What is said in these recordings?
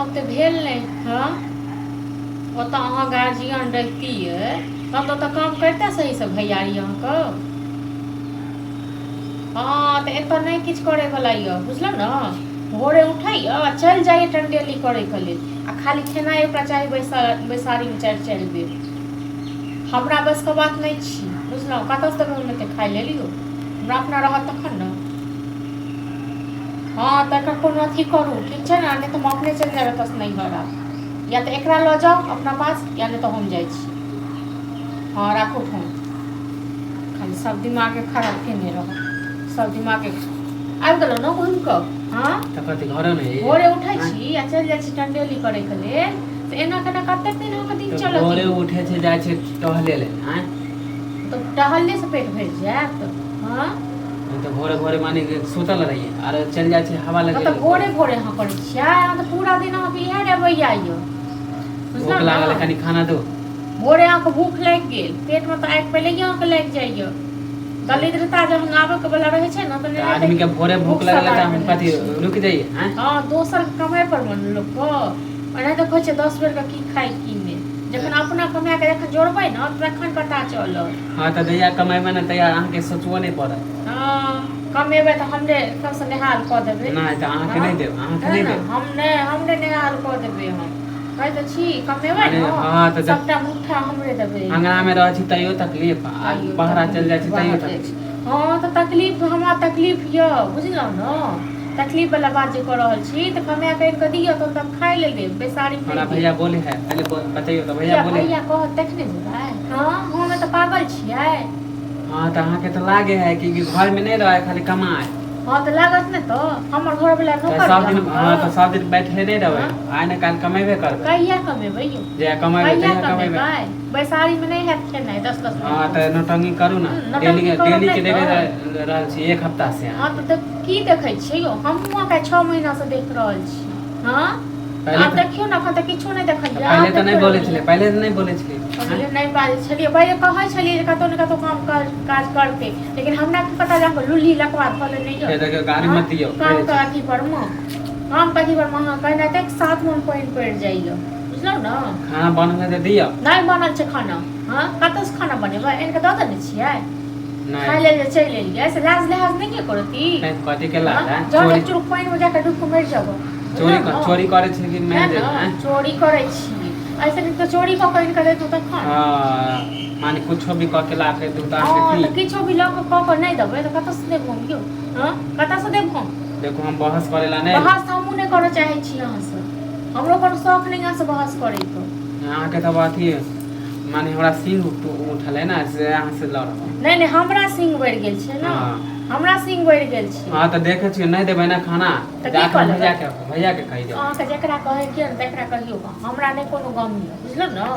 अहाँके भेल नहि। हँ, ओतऽ अहाँ गार्जियन रहितियै तब तऽ ओतऽ काम करिते सहीसँ भैयारी अहाँके। हँ, तऽ एतऽ नहि किछु करैवला यऽ, बुझलहुँ ने? भोरे उठैए आ चलि जाइए टंडेली करैके लेल, आ खाली खेनाइ ओकरा चाही बैसारीमे चारि चारि बेर। हमरा बसके बात नहि छी, बुझलहुँ? कतऽसँ देबै हम एतेक खाइ लेल यौ? हमरा अपना रहत तखन ने। हँ, तऽ एकर कोनो अथी करू, ठीक छै ने? नहि तऽ हम अपने चलि जायब एतऽसँ नैहर आब। या तऽ एकरा लऽ जाउ अपना पास, या नहि तऽ हम जाइ छी। हँ, राखू फोन। खाली सब दिमागे खराब केने रहत, सब दिमागे। आबि गेलहुँ ने घुमि कऽ? हँ, तऽ कथी घरे मे? भोरे उठै छी आ चलि जाइ छी टंडेली करैके लेल, तऽ एना केना कतेक दिन अहाँके दिन तऽ चलत? भोरे उठे छै, जाइ छै टहले लेल, आँय? तऽ टहलने से पेट भरि जायत? हँ। नहि तऽ भोरे भोरे माने कि सुतल रहियै आर चलि जाइ छै हवा लगे। तऽ भोरे भोरे अहाँ करै छियै? अहाँ तऽ पूरा दिन अहाँके इएह रवैया यऽ। भूख लागल है, कनि खाना दो। भोरे अहाँके भूख लागि गेल पेटमे तऽ आगि पहिले अहाँके लागि जाइए। दरिद्रता जहन आबैके वाला रहै छै ने तऽ आदमी के भोरे भूख लगल तऽ हम कथी रुकि जाइए? हँ, दोसर कमाइ पर मन लोकके एना देखै छै 10 बेरके की खाइ की नहि। जखन अपना कमा कऽ जखन जोड़बै ने तखन पता चलत। हँ, तऽ जहिया कमेबै ने तहिया अहाँके सोचबो नहि पड़त। हँ, कमेबै तऽ हमरे सबसँ नेहाल कऽ देबै। नहि तऽ अहाँके नहि देब, अहाँके नहि देब। हम नहि, हमरे नेहाल कऽ देबै। हम कहै तऽ छी, कमेबै ने। हँ, तऽ सबटा मुठ्ठा हमरे देबै। अंगना मे रहै छी तैयो तकलीफ, आ बाहर चलि जाइ छी तैयो तकलीफ। हँ, तऽ तकलीफ, हमरा तकलीफ यऽ, बुझलहुँ ने? तकलीफ वाला बात जे कऽ रहल छी, तऽ कमा कऽ आनि कऽ दिअ तहन तऽ खाय ले देब बैसारी। हमरा भैया बोले है, पहले बतैयौ तऽ भैया बोले। भैया कहत तखने जेबै। हँ, हम तऽ पागल छियै? हँ, तऽ अहाँके तऽ लागे है कि घर मे नहि रहे, खाली कमाए। हँ, तऽ लागत नहि तऽ? हमर घर वाला नौकर? सब दिन, हँ, तऽ सब दिन बैठले नहि रहबै, आइ ने काल्हि कमेबे करबै। कहिया कमेबै यौ? जे कमेबै तहिया कमेबै। बैसारी मे नहि हैत खेनाइ 10 10। हँ, तऽ नौटंकी करू ने। डेली डेली के देख रहल छी एक हफ्ता से। हँ, तऽ की देखै छियै यौ? हमहूँ अहाँके 6 महीना से देख रहल छी। हँ, आब देखियौ ने, एखन तऽ किछो नहि देखलियै। पहिले तऽ नहि बोलै छलै, पहिले तऽ नहि बोलै छलै। पहिले नहि बाजै छलियै। पहिले कहै छलियै जे कतहु ने कतहु काम काज करतै, लेकिन हमरा की पता जे अहाँके लुल्ली लकवा धऽ लेने यऽ। देखियौ, गाड़ी मत दियौ। काम के अथी पर मे, काम के अथी पर मे अहाँ कहनाइ तऽ 7 मन पानि पड़ि जाइए, बुझलहुँ ने? खाना बनल है तऽ दियौ। नहि बनल छै खाना। हँ, कतऽसँ खाना बनेबै? आनि कऽ दऽ देने छियै खाय लेल जे चलि एलियै से लाज लिहाज नहि के करती? कथी के लाज? जहन एक चुरुक पानि मे जाकऽ डूबि कऽ मरि जाब। चोरी चोरी करै छै कि मारि देबै? चोरी करै छी? ऐसे नीक तऽ चोरी कऽ कऽ आनि कऽ दैतहुँ तखन। हँ, माने कुछो भी कऽ के ला के दू। हँ, तऽ किछो भी लऽ कऽ कऽ कऽ नहि देबै तऽ कतऽसँ देब हम यौ? हँ, कतऽसँ देब हम? देखो, हम बहस करै ला नहि। बहस हमहूँ नहि करऽ चाहै छी अहाँसँ। हमरो कोनो शौक नहि अहाँसँ बहस करैके। अहाँके तऽ अथी माने हमरा सिंह उठल है ने, से अहाँ से लड़। नहि नहि, हमरा सिंह बढ़ि गेल छै ने, हमरा सिंह बढ़ि गेल छै। हँ, तऽ देखै छियै, नहि देबै ने खाना तऽ की कऽ लेबै? भैया के, भैया के कहि देबै। अहाँके जकरा कहै के ने तकरा कहियौ, हमरा नहि कोनो गम यऽ, बुझलहुँ ने?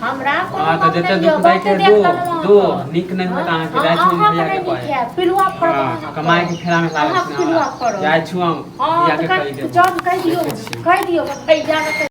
हमरा कोनो गम नहि यऽ। बहुते देख लेलहुँ। दो नीक नहि होत अहाँके, जाइ छी भैया के कहै। पिलुआ फड़त। कमाइ के फेरा मे लागल छी। पिलुआ फड़त। जाइ छी हम, भैया के कहि देबै। जाउ, कहि दियौ, कहि दियौ भैया के।